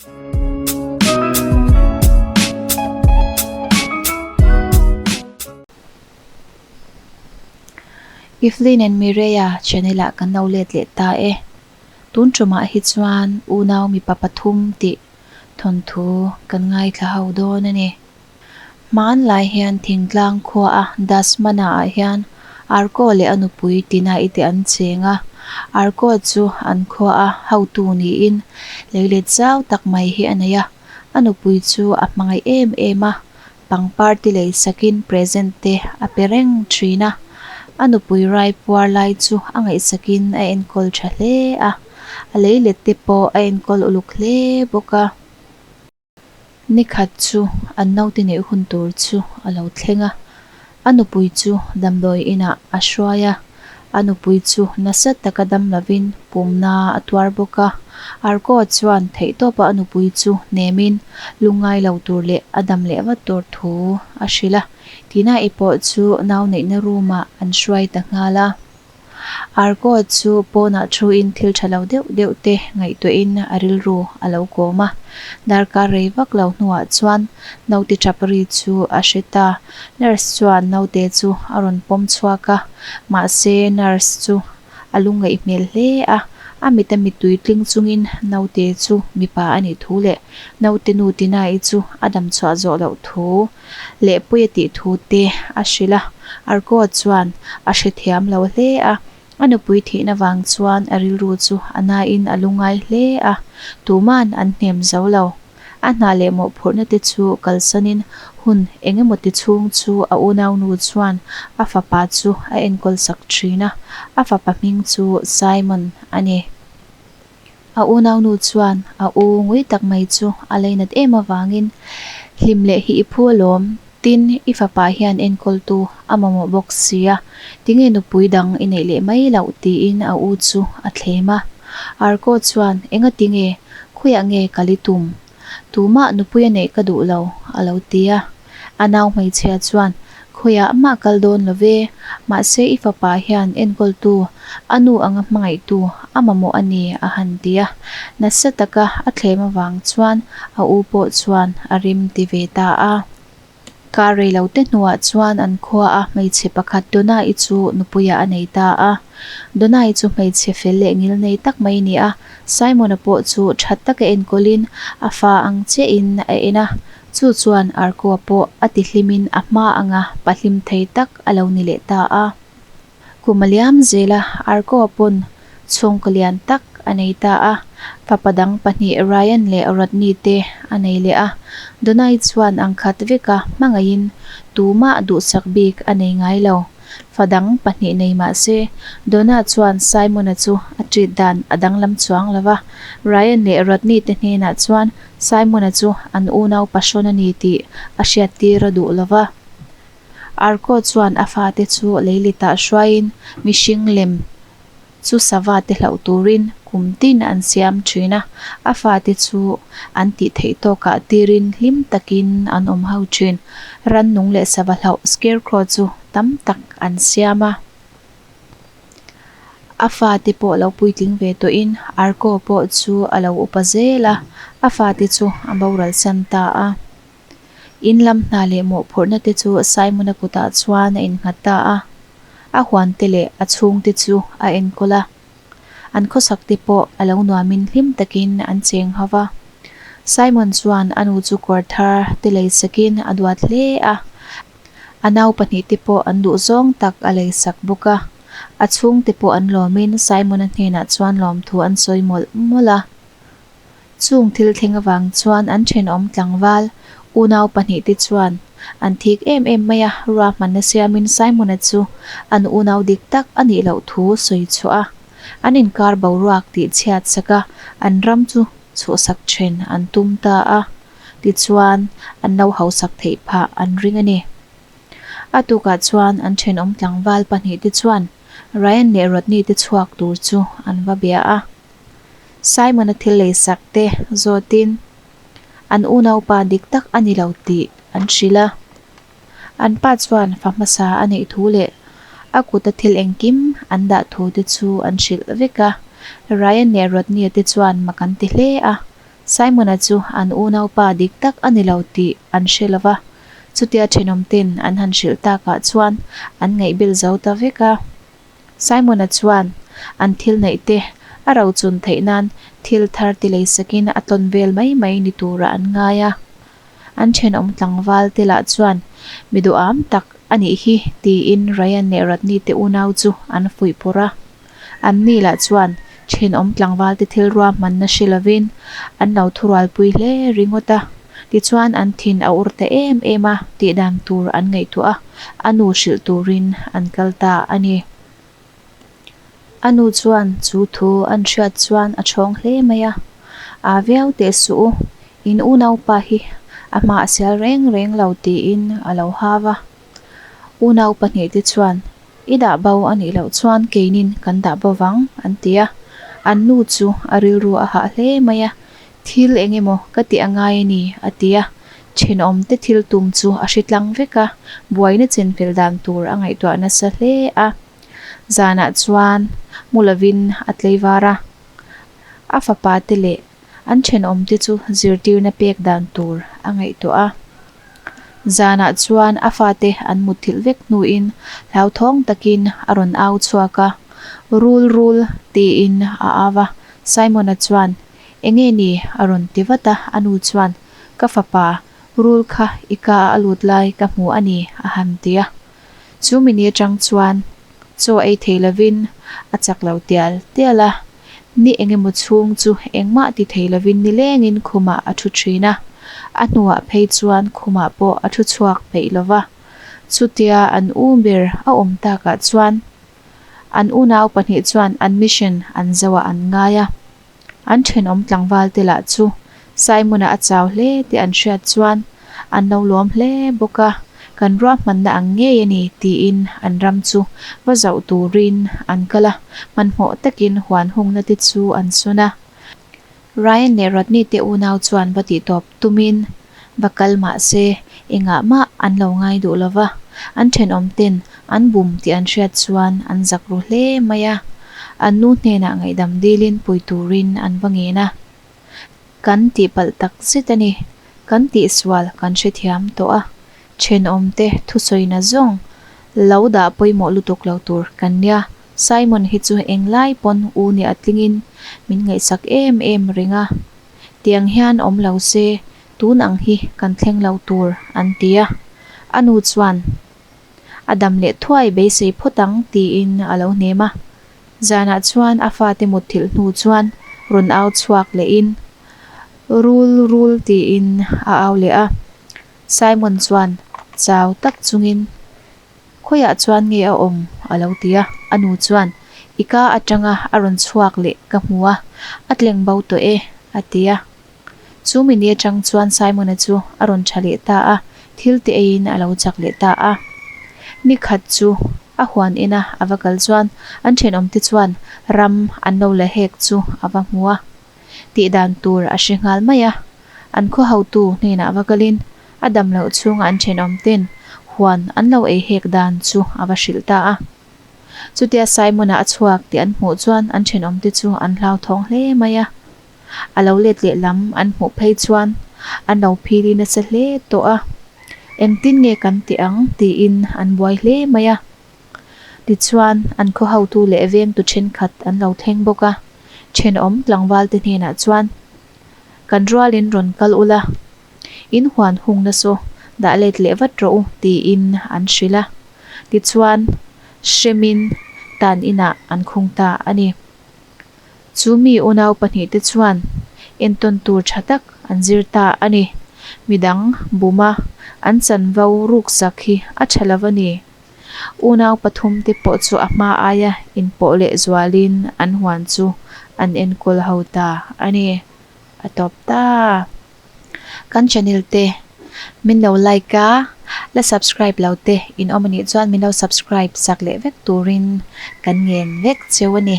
Evelyn and Mireia channel ah kan lo let leh ta e. Tun tumah hi chuan unau mipa pathum tih thawnthu kan ngaithla ho dawn a ni. Hmanlai hian thingtlang khua a Dasmana ah hian Arko leh a nupui Tina-i te an cheng a. Arko chu an khua a hotu niin leilet zau tak mai hi a nei a. A nupui chu a hmangaih em em a, pangpar ti lei sakin present te a pe reng thin a. A nupui rai puar lai chu a ngaihsakin a enkawl tha hle a, a leilet te pawh a enkawl uluk hle bawk a. Nikhat chu an naute neih hun tur chu a lo thleng a, a nupui chu damdawi inah a hruai a, a nupui chu nasa taka dam lovin pumna a tuar bawk a. Arko chuan theihtawpa a nupui chu hnemin lungngai lo tur leh a dam leh vat tur thu a hrilh a, Tina-i pawh chu nau neihna room-ah an hruai ta nghal a. Arko chu pawnah thuin thil tha lo deuh deuh te ngaihtuahin a rilru a lo kawm a. Darkar rei vak lo hnuah chuan naute tap ri chu a hre ta. Nurse chuan naute chu a rawn pawm chhuak a, mahse nurse chu a lungngaih hmel hle a. A mit a mittui tling chungin naute chu mipa a nih thu leh naute nu Tina-i chu a dam chhuah zawh loh thu Lehpuia tih thu te a hrilh a, Arko chuan a hrethiam lo hle a, a nupui thihna vang chuan a rilru chu a nain a lungngai hle a, tuman an hnem zo lo. A hna leh mawhphurhna te chu kalsanin hun eng emaw ti chhung chu a unaunu chuan a fapa chu a enkawl sak thin a, a fapa hming chu Simon a ni. A unaunu chuan a u ngui tak mai chu a leinat em avangin, Hlim leh hi i phu alawm, tin i fapa hian enkawltu a mamawh bawk sia, tinge nupui dang i neih leh mai loh tiin a u chu a thlem a. Arko chuan, Enga tinge, khawiah nge kal i tum? Tumah nupui a neih ka duh lo, a lo ti a. A nau hmeichhia chuan, Khawiah mah kal dawn lo ve, mahse i fapa hian enkawltu, a nu anga hmangaihtu a mamawh a ni, a han ti a. Nasa taka a thlem avang chuan a u pawh chuan a rim ti ve ta a. Kar rei lo te hnuah chuan an khua a hmeichhe pakhat Donna-i chu nupuiah a nei ta a. Donna-i chu hmeichhe fel leh ngil nei tak mai a ni a, Simon-a pawh chu that taka enkawlin a fa ang chiahin a en a, chu chuan Arko-a pawh a tihlimin a hma anga pahlim thei tak a lo ni leh ta a. Kum a liam zel a, Arko-a pawn chhungkaw lian tak a nei ta a, fapa dang pahnih Ryan leh Rodney te a nei leh a. Donai chuan ang khat veka hmangaihin tumah duhsak bik a nei ngai lo. Fa dang pahnih nei mah se, Donna chuan Simon-a chu a treat dan a danglam chuang lo va, Ryan leh Rodney te hnenah chuan Simon-a chu an unau pahrawn a ni tih a hriattir a duh lo va. Arko chuan a fate chu leilitah hruaiin mihring lem chu sava te hlauh turin kum tin an siam thin a, a fate chu an tih theih tawkah tirin hlim takin an awm ho thin. Rannung leh sava hlauh scarecrow chu tam tak an siam a. A fate pawh lo puitling ve tawhin Arko pawh chu a lo upa zel a, a fate chu a boral san ta a. In lam hna leh mawhphurhna te chu Simon-a kutah chuan a innghat ta a, a huan te leh a chhung te chu a enkawl a. An khawsak te pawh a lo nuamin hlim takin an cheng ho va. Simon chuan a nu chu kawr thar te leisakin a duat hle a, a nau pahnih te pawh an duh zawng tak a leisak bawk a. A chhung te pawh an lawmin Simon-a hnenah chuan lawmthu an sawi mawlh mawlh a. Chung thil thleng avang chuan an thenawm tlangval unau pahnihte chuan an thik em em mai a, ruahmanna siamin Simon-a chu an unau dik tak a nih loh thu sawi chhuah a, an inkar boruak tih chhiat sak a, an ram chu chhuhsak then an tum ta a, tichuan an lo hausak theih phah an ring a ni. A tukah chuan an thenawm tlangval pahnihte chuan Ryan leh Rodney te chhuak tur chu an va bia a. Simon-a thil lei sak te zawtin an unaupa dik tak a ni lo tih an hrilh a. An pa chuan fa hmasa a neih thu leh a kuta thil engkim an dah thu te chu an hrilh vek a. Ryan leh Rodney-a te chuan mak an ti hle a. Simon-a chu an unaupa dik tak a ni lo tih an hre lo va, chutia thenawmten an han hrilh takah chuan an ngaihbel zo ta vek a. Simon-a chuan an thil neih te a rochun theih nan thil thar ti leisakin a tlawn vel mai mai ni turah an ngai a. An thenawm tlangval te lah chuan mi duham tak a nih hi tiin Ryan leh Rodney te unau chu an fuih pawrh a. Anni lah chuan thenawm tlangval te thil ruahmanna hre lovin an lo thurualpui hle ringawt a. Tichuan an thin a ur ta em em a tih dan tur an ngaihtuah a, a nu hrilh turin an kal ta a ni. A nu chuan chu thu an hriat chuan a chhawng hle mai a, Aa viau teh suh u, in unaupa hi a hma a sial reng reng lo tiin a lo hau a. Unau pahnihte chuan I dah bo a nih loh chuan keinin kan dah bo vang an ti a. An nu chu a rilru a hah hle mai a, Thil eng emaw ka tih a ngai a ni a ti a. Thenawmte thil tum chu a hri tlang vek a, buaina chenfel dan tur a ngaihtuah nasa hle a. Zanah chuan mu lovin a tleivar a, a fapa te leh an thenawmte chu zirtirna pek dan tur a ngaihtuah a. Zanah chuan a fate an mutthilh vek hnuin hlauthawng takin a rawn au chhuak a, Rul rul tiin a au a. Simon-a chuan, Enge ni? a rawn ti vat a, a nu chuan, Ka fapa, rul kha i ka a lut lai ka hmu a ni a han ti a. Chu mini atang chuan chaw ei thei lovin a chak lo tial tial a, ni engemaw chhung chu engmah ti thei lovin nilengin khumah a thu thin a, a hnuah phei chuan khumah pawh a thu chhuak peih lova. Chutia an u ber a awm takah chuan an unau pahnih chuan an mission an zoah an ngai a. An thenawm tlangval te lah chu Simon-a a chau hle tih an hriat chuan an lo lawm hle bawk a, kan ruahmanna ang ngei a ni tiin an ram chu va zauh turin an kal a, hmanhmawh takin huan hungna te chu an sun a. Ryan leh Rodney te unau chuan va tihtawp tumin va kal mah se engah mah an lo ngai duh lo va, an thenawm ten an bum tih an hriat chuan an zak ru hle mai a, an nu hnenah ngaihdam dilin pui turin an va ngen a. Kan tihpalh tak zet a ni, kan tihsual kan hrethiam tawh a, thenawm te thusawina zawng lo dah pawimawh lutuk lo tur kan nia, Simon hi chu englai pawn u nia tlingin min ngaihsak em em reng a. Tiang hian awm lo se, tun ang hi kan thleng lo tur, an ti a. A nu chuan, A dam leh thuai beisei phawt ang, tiin a lo hnem a. Zanah chuan a fate mutthilh hnu chuan rawn au chhuak lehin, Rul, rul, tiin a au leh a. Simon chuan chau tak chungin, Khawiah chuan nge a awm? a lo ti a. A nu chuan, I ka atanga a rawn chhuak leh ka hmu a, a tleng bo tawh e, a ti a. Chu mini atang chuan Simon-a chu a rawn tha leh ta a, thil te eiin a lo chak leh ta a. Ni khat chu a huan ina a va kal chuan an thenawmte chuan ram an lo la hek chu a va hmu a. Tih dan tur a hre nghal mai a. An khaw hotu hnenah va kalin A dam loh chhunga an thenawm ten huan an lo ei hek dan chu a va hrilh ta a. Chutia Simon-a a chhuak tih an hmuh chuan an thenawm te chu an hlauthawng hle mai a. A lo let leh lam an hmuh phei chuan an lo phili nasa hle tawh a. Engtin nge kan tih ang tiin an buai hle mai a. Tichuan an khaw hotu leh vengtu thenkhat an lo thleng bawk a. Thenawm tlangval te hnenah chuan kan rualin rawn kal ula. In huan hungna saw dah let leh vat rawh u tiin an hrilh a. Tichuan, hremin tan inah an khung ta a ni. Chu mi unau pahnihte chuan entawn tur tha tak an zir ta a ni. Midang buma an chanvo ruksak hi a tha lo a ni. Unau pathumte pawh chu a hma aia inpawh leh zualin an huan chu an enkawl ho ta a ni. A tawp ta. Kan channel te min lo like a, la subscribe lo te in awm anih chuan min lo subscribe sak leh vek turin kan ngen vek cheu a ni.